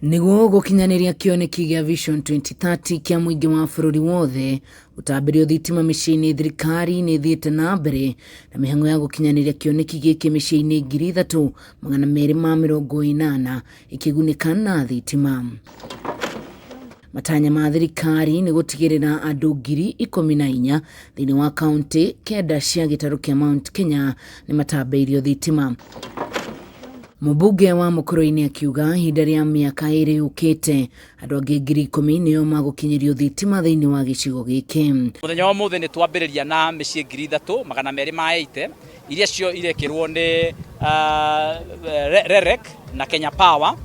Nĩguo gũkinyanĩria kĩoneki gĩa Vision 2030 kĩa mũingĩ wa bũrũri wothe gũtambĩrio thitima mĩciĩ-inĩ, thirikari nĩ ĩthiĩte na mbere na mĩhang'o ya gũkinyanĩria kĩoneki gĩkĩ mĩciĩ-inĩ 3280 ĩkĩgunĩka na thitima. Matanya ma thirikari nĩ gũtigĩrĩra andũ 14,000 thĩinĩ wa kaunti kenda cia gĩtarũ kĩa Mount Kenya nĩ matambĩirio thitima. Mũmbunge wa Mũkũrũ-inĩ akiuga ihinda rĩa mĩaka ĩrĩ yũkĩte andũ angĩ 10,000 nĩo magũkinyĩrio thitima thĩinĩ wa gĩcigo gĩkĩ. Mũthenya wa ũmũthĩ nĩ twambĩrĩria na mĩciĩ 3280 iria cio irekĩrwo nĩ REREC na Kenya Power,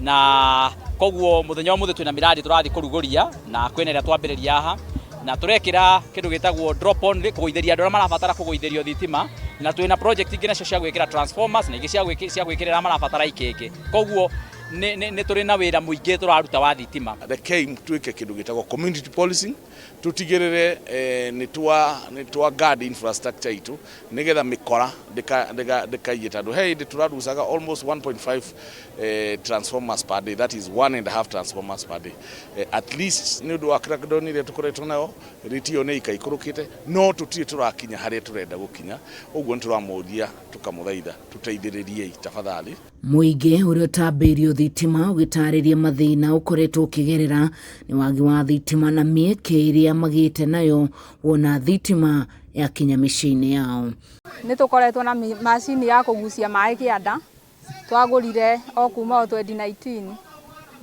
na koguo mũthenya wa ũmũthĩ twĩna mĩradi tũrathiĩ kũrugũria na kwĩna ĩrĩa twambĩrĩria haha, na tũrekĩra kĩndũ gĩtagwo drop only kũgũithĩria andũ arĩa marabatara kũgũithĩrio thitima, na twĩna project ingĩ nacio cia gwĩkĩra transformers na ingĩ cia gwĩkĩrĩra arĩa marabatara ikĩngĩ. Koguo nĩ tũrĩ na wĩra mũingĩ tũraruta wa thitima. Rekei twĩke kĩndũ gĩtagwo community policing, tũtigĩrĩre nĩ twa guard infrastructure itũ nĩgetha mĩkora ndĩkaiye, tondũ he hĩndĩ tũrarucaga almost 1.5 transformers per day, that is 1.5 transformers per day. At least nĩ ũndũ wa crackdown ĩrĩa tũkoretwo nayo, rate ĩyo nĩ ĩikaikũrũkĩte, no tũtirĩ tũrakinya harĩa tũrenda gũkinya. Ũguo nĩ tũramũria tũkamũthaitha tũteithĩrĩriei tafadhali. Mũingĩ ũrĩa ũtambĩirio thitima ũgĩtarĩria mathĩna ũkoretwo ũkĩgerera nĩ wagi wa thitima na mĩeke ĩrĩa magĩte nayo wona thitima yakinya mĩciĩ-inĩ yao. Nĩ tũkoretwo na macini ya kũgucia maĩ kĩanda, twagũrire o kuma o 2019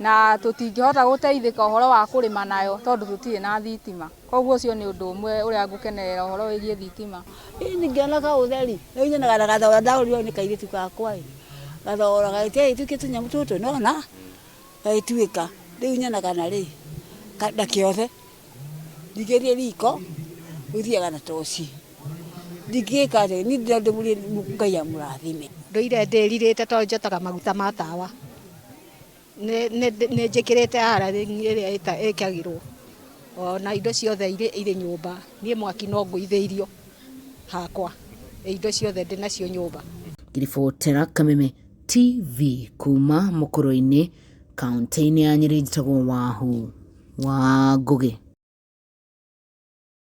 na tũtingĩhota gũteithĩka ũhoro wa kũrĩma nayo tondũ tũtirĩ na thitima. Koguo ũcio nĩ ũndũ ũmwe ũrĩa ngũkenerera ũhoro wĩgiĩ thitima. Ĩni ngĩona kaũtheri, rĩu nyonaga na gathogora ndagũrirwo nĩ kairĩtu gakwa ĩ, gathogora gagĩtuĩkĩte tũnyamũ tũtũ nĩwona, gagĩtuĩka, rĩu nyonaga na rĩ, na kĩothe, ndingĩthiĩ riko, ũthiaga na toci, ndingĩka atĩa, niĩ ndĩramũria Ngai amũrathime. Ndũire ndĩrirĩte tondũ njotaga maguta ma tawa. Nĩ njĩkĩrĩte wiring ĩrĩa ĩkagĩrwo ona indo ciothe irĩ nyũmba. Niĩ mwaki no ngũithĩirio hakwa, indo ciothe ndĩnacio nyũmba. Ngĩribotera Kameme TV kuma Mũkũrũ-inĩ, kaũntĩ-inĩ ya Nyĩrĩ, njĩtagwo Wahu wa Ngũgĩ.